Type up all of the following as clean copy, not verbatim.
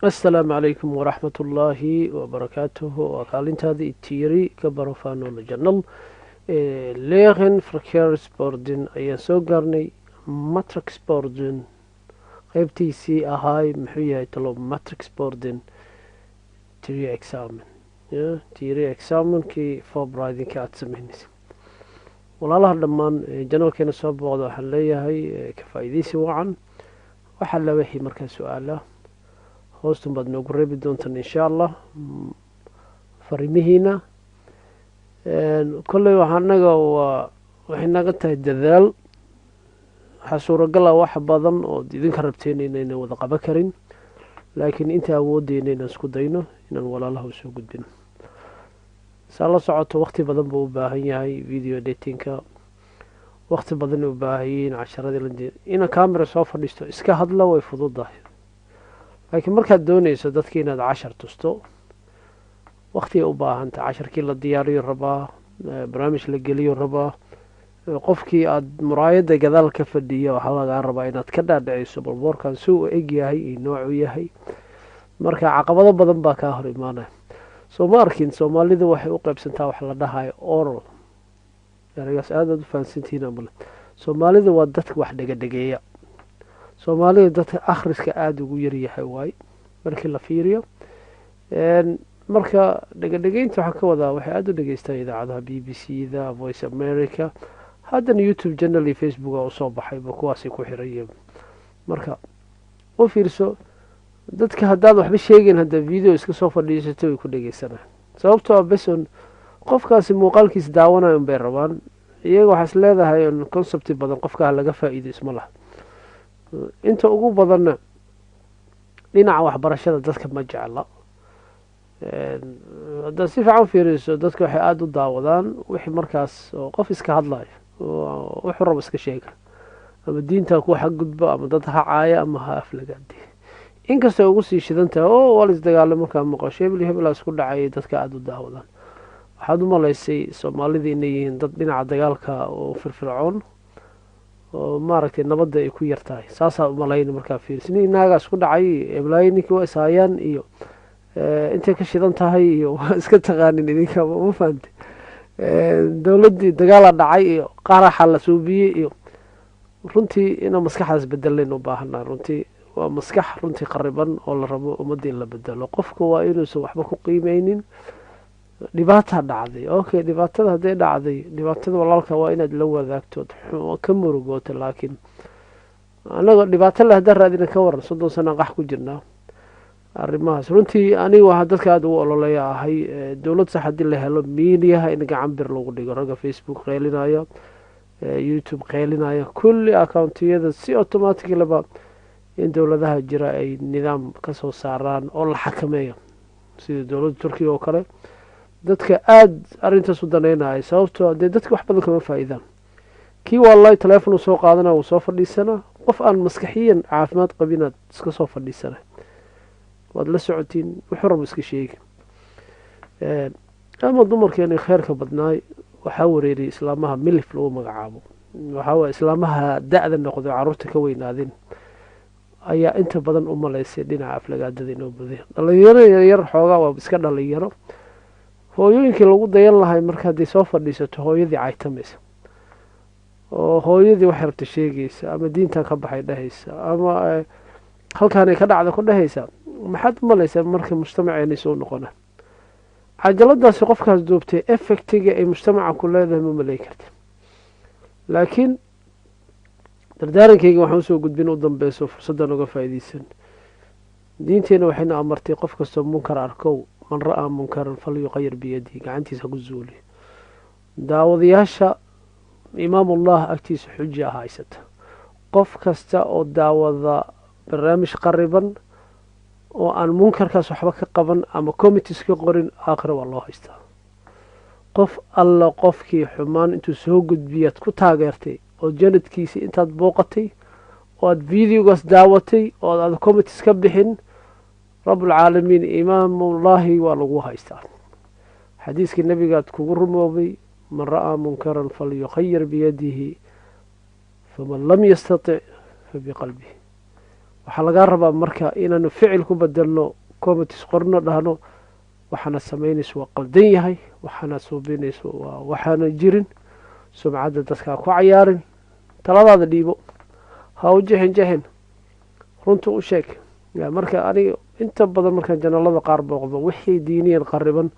Asalaamu calaykum waraxmat ullaahi wabarakaatuhu. Waa kaalintaadii tiiri ka baro Faanola Channel. Leren verkeersborden ayaan soo gaarnay, matrixborden qeybtiisii ahaay. Muxuu yahay talo matrixborden? Theorie examen, theorie examenkii voorbereidingka aada sameynaysa. Walaalaha dhammaan channelkeena soo booqda, waxaan leeyahay ka faa-iideysi wacan. Waxaa la wixii markaa su-aala hoostun baad noogu reebi doontaan, insha Allah, fariimihiina. Kolley waxaa anaga waa waxay naga tahay dadaal. Waxaa suuragal ah wax badan ood idinka rabteen inayna wada qaban karin, laakiin inta awoodeyna inaan isku dayno inaan walaalaha usoo gudbino. Saa la socoto, waqti badan buu u baahan yahay video editingka, waqti badan u baahanyihiin casharadii. Ina camera soo fadhiisto, iska hadla, way fududahay, laakiin markaad dooneyso dadki inaad cashar tusto, waqtigay u baahanta. Casharkii la diyaariyo rabaa, barnaamij la geliyo rabaa, qofkii aada muraayadda gadaal ka fadhiya waxaa lagaa rabaa inaad ka dhaadhiciso balboorkan si uu eg yahay iyo noocuu yahay. Marka caqabado badan baa kaa hor imaanaya. Soo ma arkin, Soomaalida waxay u qeybsantaa wax la dhahayo oral. Ereygaas aad aad u fahansantihiin amale. Soomaalida waa dadka wax dhegadhegeeya. Soomaalida dadka akhriska aada ugu yaryahay waay markii la fiiriyo. Marka dhegadhegeynta waxaan ka wadaa, waxay aada u dhegeystaan idaacadaha BBC da, Voice America, haddana YouTube channel iyo Facebook a usoo baxayba, kuwaasay ku xirayeen. Marka u fiirso dadka, haddaad waxba sheegeyn, haddaa video iska soo fadhiisato, way ku dhegeysanaan, sababtoo a beson qofkaasi muuqaalkiisa daawanayo un bay rabaan iyaga. Waxaa is leedahay concept badan qofkaa laga faa-iido isma laha. Inta ugu badanna dhinaca waxbarashada dadka ma jecla. Haddaad si fiican fiiriso, dadka waxay aada u daawadaan wixii markaas oo qof iska hadlayo, wuxuu rabo iska sheega, ama diinta ku xadgudbo, ama dad ha caaya, ama ha aflagaadi. Inkastay ugu sii shidan tahay oo waa la isdagaalay markaa maqasho, hebel hebelaa isku dhacay, dadka aada u daawadaan. Waxaad u malaysay Soomaalida inay yihiin dad dhinaca dagaalka oo firfircoon, oo maaragtay nabadda ay ku yar tahay. Saasaa umalayna markaa fiirsi, nin naagaa isku dhacay, eblaayo ninkii waa ishaayaan iyo intay ka shidan tahay iyo waa iska taqaanin idinka, ma fahamte? Dowladdii dagaalaa dhacay iyo qaraxa la suubiyey iyo runtii inaan maskaxdaas bedelayn u baahannahay. Runtii waa maskax runtii qariban oo la rabo ummadda in la bedelo. Qofka waa inuusan waxba ku qiimeynin dhibaataa dhacday. Okay, dhibaatada hadday dhacday, dhibaatada walaalka waa inaad la wadaagto, ka murugooto. Laakiin anaga dhibaato le haddaan raadina, ka waran? 30 sana qax ku jirnaa. Arrimahaas runtii aniga waxaa dadka aada ugu ololeya ahay, dowlad sax haddii la helo, miidiyaha in gacan bir lagu dhigo. Ragga Facebook qeylinaya, YouTube qeylinaya, kulli accountiyada si automaticallyba in dowladaha jira ay nidaam kasoo saaraan oo la xakameeyo, sida dowladda Turkiga oo kale. Dadka aada arrintaas u daneynaya, sababtoo dee dadka wax badan kama faa-iidaan. Kii wallahi telefon uu soo qaadana, wuu soo fadhiisanaa. Qof aan maskaxiyan caafimaad qabinaad iska soo fadhiisana, waad la socotiin, wuxuu rabo iska sheegi. Ama dumarkeeni kheyrka badnaay waxaa wareeriyay islaamaha milf lagu magacaabo. Waxaa waye islaamaha da-da noqdo, carruurta ka weynaadeen, ayaa inta badan u malaysay dhinaca aflagaadada inoo baday. Dhalinyaro yaryar xoogaa waa iska dhalinyaro. Hooyooyinkii lagu dayan lahay marka hadday soo fadhiisato, hooyadii caytamaysa oo hooyadii waxay rabta sheegaysa, ama diintan ka baxay dhehaysa, ama halkaanay ka dhacda ku dhehaysa, maxaad u malaysaa marka mujtamaceena soo noqona? Cajaladaasi qofkaas duubtay effectiga ay mujtamaca ku leedahay ma malay karta. Laakiin dardaarankeyga waxaan usoo gudbin u dambeyso, fursaddan uga faa'iideysan. Diinteena waxayna amartay qof kastoo munkar arkow, man ra'aa munkaran falyuqayir biyadihi, gacantiisa haku zuuliyo. Daawadayaasha imaamullah agtiisa xuja haysata. Qof kasta oo daawada barnaamij qariban oo aan munkarkaas waxba ka qaban ama comments ka qorin, aakhira waa loo haystaa. Qof alla qofkii xumaan intuu soo gudbiyaad ku taageertay, oo janadkiisa intaad booqatay oo aad videogaas daawatay oo aad comments ka bixin, Rabbulcaalamiin imaamullaahi waa lagu haystaa. Xadiiskii nabigaad kugu rumoobay: man ra'aa munkaran falyukhayir biyadihi, faman lam yastatic fabiqalbihi. Waxaa lagaa rabaa marka inaanu ficil ku bedelno, comments qorno, dhahno waxaana samaynayso waa qaldan yahay, waxaana suubinayso waa waxaana jirin, sumcadda dadkaa ku cayaarin. Taladaada dhiibo, ha u jixin jixin, runta u sheeg. Marka aniga inta badan markaan channelada qaar booqdo, wixii diiniyan qariban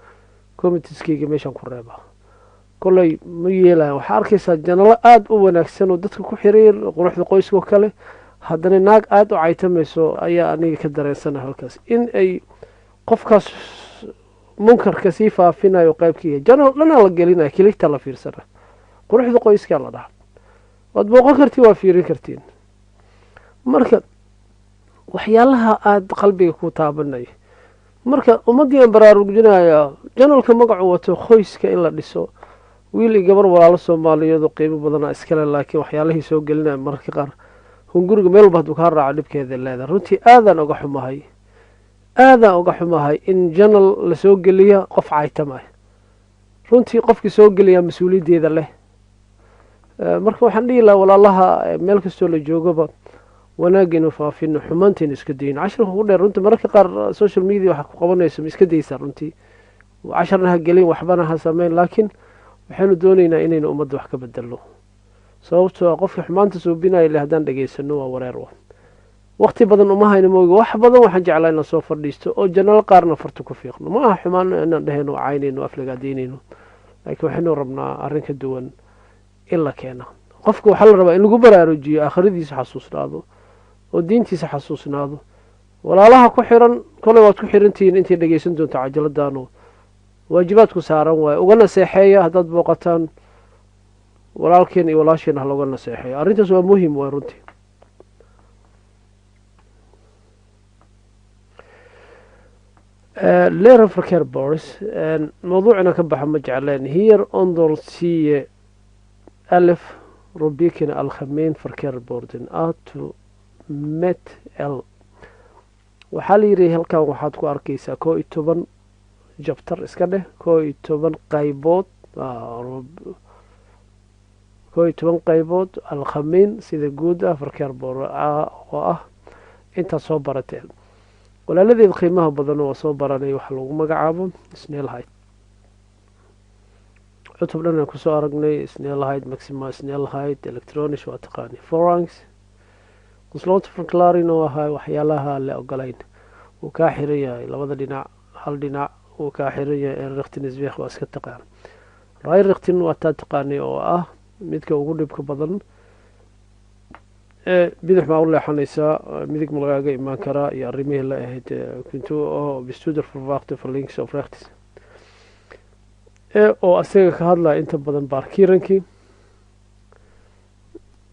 commentskeyga meeshaan ku reebaa, kolley ma yeelayan. Waxaa arkaysaa channelo aada u wanaagsan oo dadka ku xiriir, Quruxda Qoyska oo kale, haddana naag aada u caytamayso ayaa aniga ka dareensana halkaas in ay qofkaas munkarka sii faafinayo qayb ka yahay. Channel dhanaa la gelinaya, clickta la fiirsana, Quruxda Qoyskaa la dhaha, waad booqan kartiin, waa fiirin kartiin. Marka waxyaalaha aada qalbiga ku taabanaya, marka ummaddii aan baraarujinaya, channelka magacu wato qoyska in la dhiso, wiil iyo gabar walaalo Soomaaliyeed oo qiimo badana iskale, laakiin waxyaalihii soo gelinaya mararka qaar hunguriga meel walba hadduu kaa raaco dhibkeeda leedahay. Runtii aadaan uga xumahay, aadaan uga xumahay in channel lasoo geliya qof caytamay. Runtii qofkii soo geliyaa mas-uuliyaddeeda leh. Marka waxaan dhihi lahaa walaalaha, meel kastoo la joogaba wanaagaynu faafino, xumaantaynu iska dayno. Casharka ku dheer runtii mararka qaar social media waxa ku qabanayso ma iska daysaa. Runtii casharna ha gelin, waxbana ha sameyn, laakiin waxaynu doonaynaa inaynu ummadda wax ka bedelno, sababtoo a qofka xumaanta suubinaya le haddaan dhegaysano waa wareer. Wa waqti badan uma hayno mooga, wax badan waxaan jeclaa inaan soo fadhiisto oo channelo qaarna farta ku fiiqno. Ma aha xumaan inaan dhehayno, caynayno, aflagaadaynayno, laakiin waxaynu rabnaa arrin ka duwan in la keena. Qofka waxaa la rabaa in lagu baraarujiyo, aakhiradiisa xasuusnaado oo diintiisa xasuusnaado. Walaalaha ku xiran, koley waad ku xirantihiin intay dhegeysan doonto cajaladano, waajibaadku saaran waayo uga naseexeeya. Haddaad booqataan, walaalkeen iyo walaasheen ha looga naseexeeyo arrintaas, waa muhim waay runtii. Leren verkeersbord, mawduucina ka baxa ma jecleen. Hier onder zie je 11 rubrieken algemeen verkeersborden A tot met L. Waxaa la yidhi halkan waxaad ku arkaysaa 11 chapter, iska dheh 11 qaybood, 11 qaybood algemeen sida guud ah verkeersbord oo ah intaad soo barateen. Walaaladeed qiimaha badan, waa soo baranay waxa lagu magacaabo snelheid, cutub dhan aan kusoo aragnay snelheid, maximaal snelheid, elektronisch waa taqaani, voorrang, gesloten verklaring oo ahaa waxyaalaha la ogolayn, uu kaa xiran yahay labada dhinac, hal dhinac uu kaa xiran yahay, eenrichtingsweg waa iska taqaan, rijrichting waa taa taqaanay oo ah midka ugu dhibka badan ee bidix maa u leexanaysaa, midig ma lagaaga imaan karaa iyo arrimihii la ahayd kunt oo bestuurder verwachten van links of rechts oo asaga ka hadlaya inta badan parkerenkii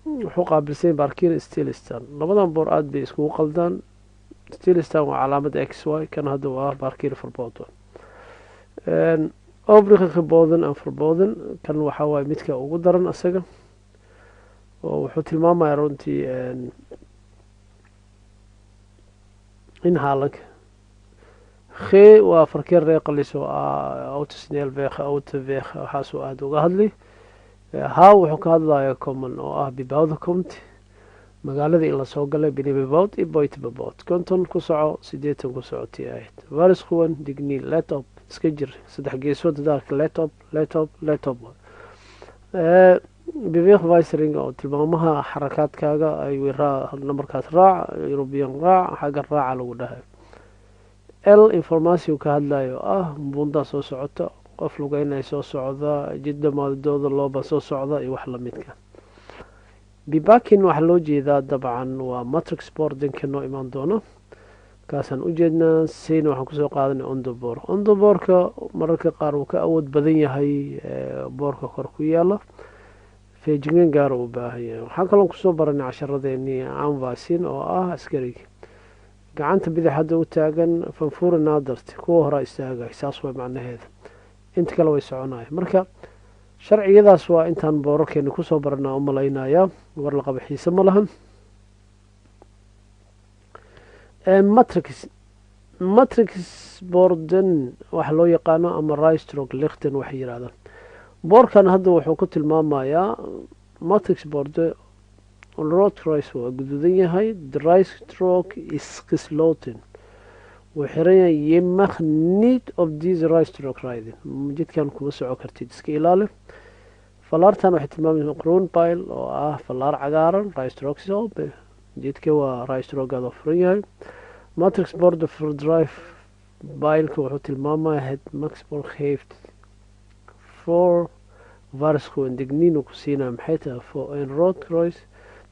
wuxuu qaabilsany parkeren, stilstaan. Labadan boor aada bay iskugu qaldaan. Stilstaan waa calaamad X Y, kan hadda waa parkeerverbod. Overige geboden en verboden, kan waxaa waaye midka ugu daran asaga oo wuxuu tilmaamaya runtii inhalanka. G waa verkeersregels oo ah autosnelweg, autoweg, waxaasuu aada uga hadlay. Ha wuxuu ka hadlaya common oo ah bebouwde komta, magaalada in lasoo galay, binnenbebouwd iyo buitenbebouwd, 50 ku soco, 80 ku soco tii ahayd. Waarschuwen, digniin, let op, iska jir, saddex geesood dadaalka, let op, let op, let op. Bewegwijzering oo tilmaamaha xarakaadkaaga ay nambarkaas raac, European raac, xagga raaca lagu dhahay. L information ka hadlayo ah buundaa soo socota, qof lugeynay soo socda, jid dhamaadooda looba soo socda iyo wax lamidka. Bebakking waxaa loo jeedaa dabcan waa matrixbordenka noo imaan doono, kaasaan ujeednaa. Sina waxaan kusoo qaadanay onderbord. Onderbordka mararka qaar wuu ka awood badan yahay boorka kor ku yaala, feejigan gaara u baahan yahay. Waxaan kaloon kusoo baranay casharadeenii aanwijzing oo ah askariga gacanta bidix hadda u taagan, van voren nadert, kuwa horaa istaagay, saas way macnaheeda, inta kale way soconaya. Marka sharciyadaas waa intaan boorarkeena kusoo baranaa u malaynayaa, war la qaba xiise ma lahan. Matrixborden waxa loo yaqaano ama rijstrooklichten waxay yidhahdaan. Boorkan hadda wuxuu ku tilmaamayaa matrixborde. Rood kruis waa guduudan yahay. Rijstrook is gesloten, wuu xiran yahay. Je mag niet op deze rijstrook rijden, jidkan kuma soco kartid, iska ilaali. Fallaartan waxay tilmaamaysaa groene pijl oo ah fallaar cagaaran. Rijstrook is open, jidka waa rijstrookgaada furan yahay. Matrixbord verdrijfpijlka wuxuu tilmaamaya het maxbord geeft voor waarschuwing, digniin uu ku siinaya. Maxay tahay? Voor een rood kruis,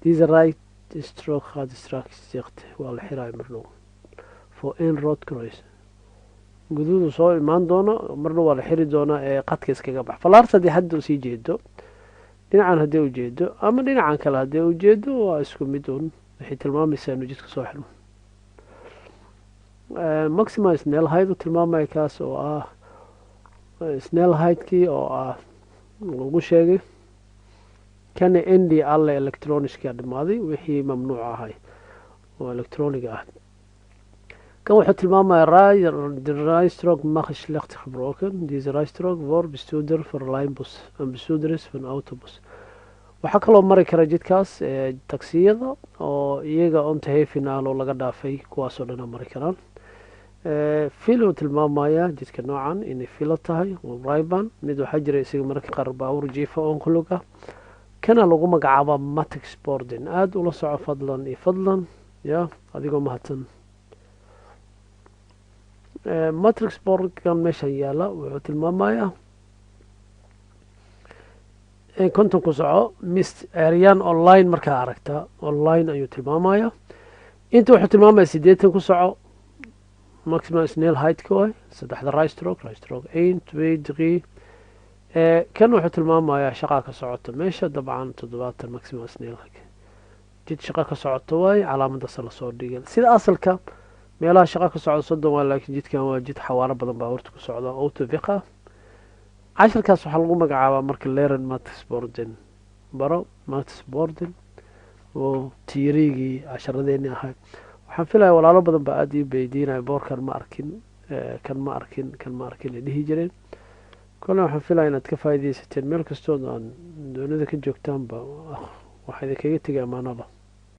deze rijstrook gaat straks dicht, waa la xiraya marnhow. Voor een rood kruis, guduudu soo imaan doono marna, waa la xiri doonaa ee qadka iskaga bax. Fallaarta haddii hadda usii jeedo dhinacan, haddii ujeedo ama dhinacan kale haddii ujeedo, waa isku mid un, waxay tilmaamaysaa inuu jidka soo xirmo. Maximale snelheid u tilmaamaya, kaas oo ah snelheidkii oo ah lagu sheegay kana einde alle elektronischka dhamaaday, wixii mamnuuc ahay oo elektroniga ah. Kan wuxuu tilmaamaya de rijstrook mag slecht gebruiken. Deze rijstrook voor bestuurder voor lijnbus en bestuurders van autobus. Waxaa kaloo mari kara jidkaas taksiyada oo iyaga ontheffing oo laga dhaafay, kuwaasoo dhana mari karaan. File uu tilmaamaya jidka noocan inay filo tahay rijbaan. Mid waxaa jira isaga mararka qaar baabuur jiifa ongeluk ah, kana lagu magacaaba matrixborden. Aada ula soco fadlan iyo fadlan ya, adigoo mahadsan. Matrixbordkan meeshan yaala wuxuu tilmaamayaa 50 ku soco mist eryaan online. Markaa aragta online ayuu tilmaamaya. Inta wuxuu tilmaamaya 80 ku soco, maximale snelheidka waay. Saddexda rijstrook, rijstrook één, twee, drie. Kan wuxuu tilmaamayaa shaqaa ka socota meesha, dabcan 70 maximale snelheid, jid shaqa ka socoto waay. Calaamadaasa lasoo dhigay. Sida asalka meelaha shaqa ka socda 30 waa, laakiin jidkan waa jid xawaaro badan baabuurta ku socda, autoweg ah. Casharkaas waxaa lagu magacaabaa marka leren matrixborden, baro matrixborden oo tiirigii casharadeeni ahay. Waxaan filaya walaalo badan baa aada ii beydiinaya boorkan ma arkin, kan ma arkin, kan ma arkin ay dhihi jireen. Kolle waxaan filaya inaad ka faaideysateen meel kastood aan doonida ka joogtaanba. Waxaa idinkaga tegay amaanada.